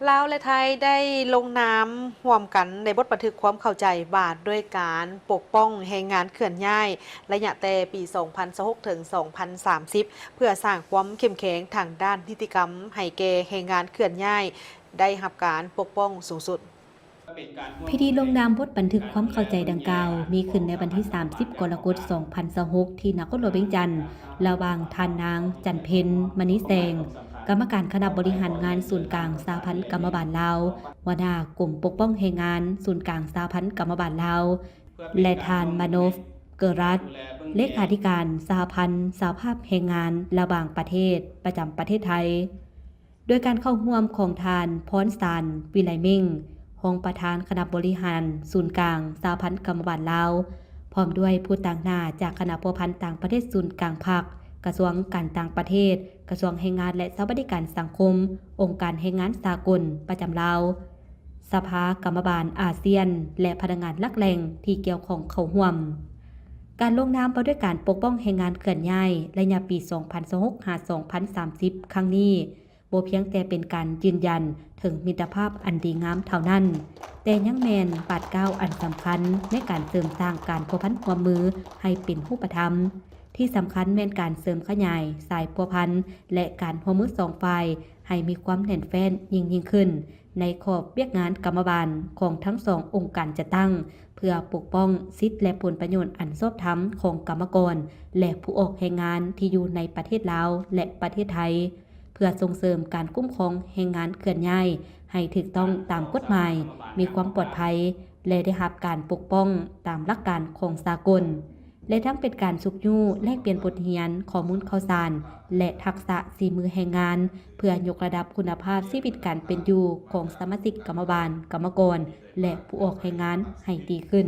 ລາວ ແລະ ໄທ ໄດ້ລົງນາມຮ່ວມກັນໃນບົດບັນທຶກຄວາມເຂົ້າໃຈວ່າດ້ວຍການປົກປ້ອງແຮງງານເຄື່ອນຍ້າຍ ໄລຍະແຕ່ປີສອງພັນຊາວຫົກ ເຖິງ ສອງພັນສາມສິບ ເພື່ອສ້າງຄວາມເຂັ້ມແຂງທາງດ້ານນິຕິກຳໃຫ້ແກ່ແຮງງານເຄື່ອນຍ້າຍ ໄດ້ຮັບການປົກປ້ອງສູງສຸດ. ພິທີລົງນາມບົດບັນທຶກຄວາມເຂົ້າໃຈດັ່ງກ່າວ ມີຂຶ້ນໃນວັນທີສາມສິບ ກໍລະກົດ ສອງພັນຊາວຫົກ ທີ່ນະຄອນຫຼວງວຽງຈັນ ລະຫວ່າງທ່ານນາງ ຈັນເພັນ ມະນີແສງ ກຳມະການຄະນະບໍລິຫານງານສູນກາງສະຫະພັນກຳມະບານລາວ, ຫົວໜ້າກົມປົກປ້ອງແຮງງານສູນກາງສະຫະພັນກຳມະບານລາວ ແລະ ທ່ານ ມາໂນຟ ເກີຣັດ ເລຂາທິການສະຫະພັນສະຫະພາບແຮງງານລະຫວ່າງປະເທດ ປະຈຳປະເທດໄທ. ໂດຍການເຂົ້າຮ່ວມຂອງທ່ານ ພອນສານ ວິໄລເມັ່ງ ຮອງປະທານຄະນະບໍລິຫານສູນກາງສະຫະພັນກຳມະບານລາວ, ພ້ອມດ້ວຍຜູ້ຕາງໜ້າຈາກຄະນະພົວພັນຕ່າງປະເທດສູນກາງພັກ, ກະຊວງການຕ່າງປະເທດ, ກະຊວງແຮງງານ ແລະ ສະຫວັດດີການສັງຄົມ, ອົງການແຮງງານສາກົນປະຈຳລາວ, ສະພາກຳມະບານອາຊຽນ ແລະ ພະນັກງານຫຼັກແຫຼ່ງທີ່ກ່ຽວຂ້ອງເຂົ້າຮ່ວມ. ການລົງນາມວ່າດ້ວຍການປົກປ້ອງແຮງງານເຄື່ອນຍ້າຍ ໄລຍະປີສອງພັນຊາວຫົກ ຫາ ສອງພັນສາມສິບ ຄັ້ງນີ້ ບໍ່ພຽງແຕ່ເປັນການຢືນຢັນເຖິງມິດຕະພາບອັນດີງາມເທົ່ານັ້ນ, ແຕ່ຍັງແມ່ນບາດກ້າວອັນສຳຄັນໃນການເສີມສ້າງການພົວພັນຮ່ວມມືໃຫ້ເປັນຮູບປະທຳ. ທີ່ສຳຄັນແມ່ນການເສີມຂະຫຍາຍສາຍພົວພັນ ແລະ ການຮ່ວມມືສອງຝ່າຍໃຫ້ມີຄວາມແໜ້ນແຟ້ນຍິ່ງໆຂຶ້ນ ໃນຂອບວຽກງານກຳມະບານຂອງທັງສອງອົງການຈັດຕັ້ງ ເພື່ອປົກປ້ອງສິດ ແລະ ຜົນປະໂຫຍດອັນຊອບທຳຂອງກຳມະກອນ ແລະ ຜູ້ອອກແຮງງານທີ່ຢູ່ໃນປະເທດລາວ ແລະ ປະເທດໄທ. ເພື່ອສົ່ງເສີມການຄຸ້ມຄອງແຮງງານເຄື່ອນຍ້າຍໃຫ້ຖືກຕ້ອງຕາມກົດໝາຍ, ມີຄວາມປອດໄພ ແລະ ໄດ້ຮັບການປົກປ້ອງຕາມຫຼັກການຂອງສາກົນ ແລະ ທັງເປັນການຊຸກຍູ້ແລກປ່ຽນບົດຮຽນ, ຂໍ້ມູນຂ່າວສານ ແລະ ທັກສະສີມືແຮງງານ ເພື່ອຍົກລະດັບຄຸນນະພາບຊີວິດການເປັນຢູ່ຂອງສະມາຊິກກຳມະບານ, ກຳມະກອນ ແລະ ຜູ້ອອກແຮງງານໃຫ້ດີຂຶ້ນ.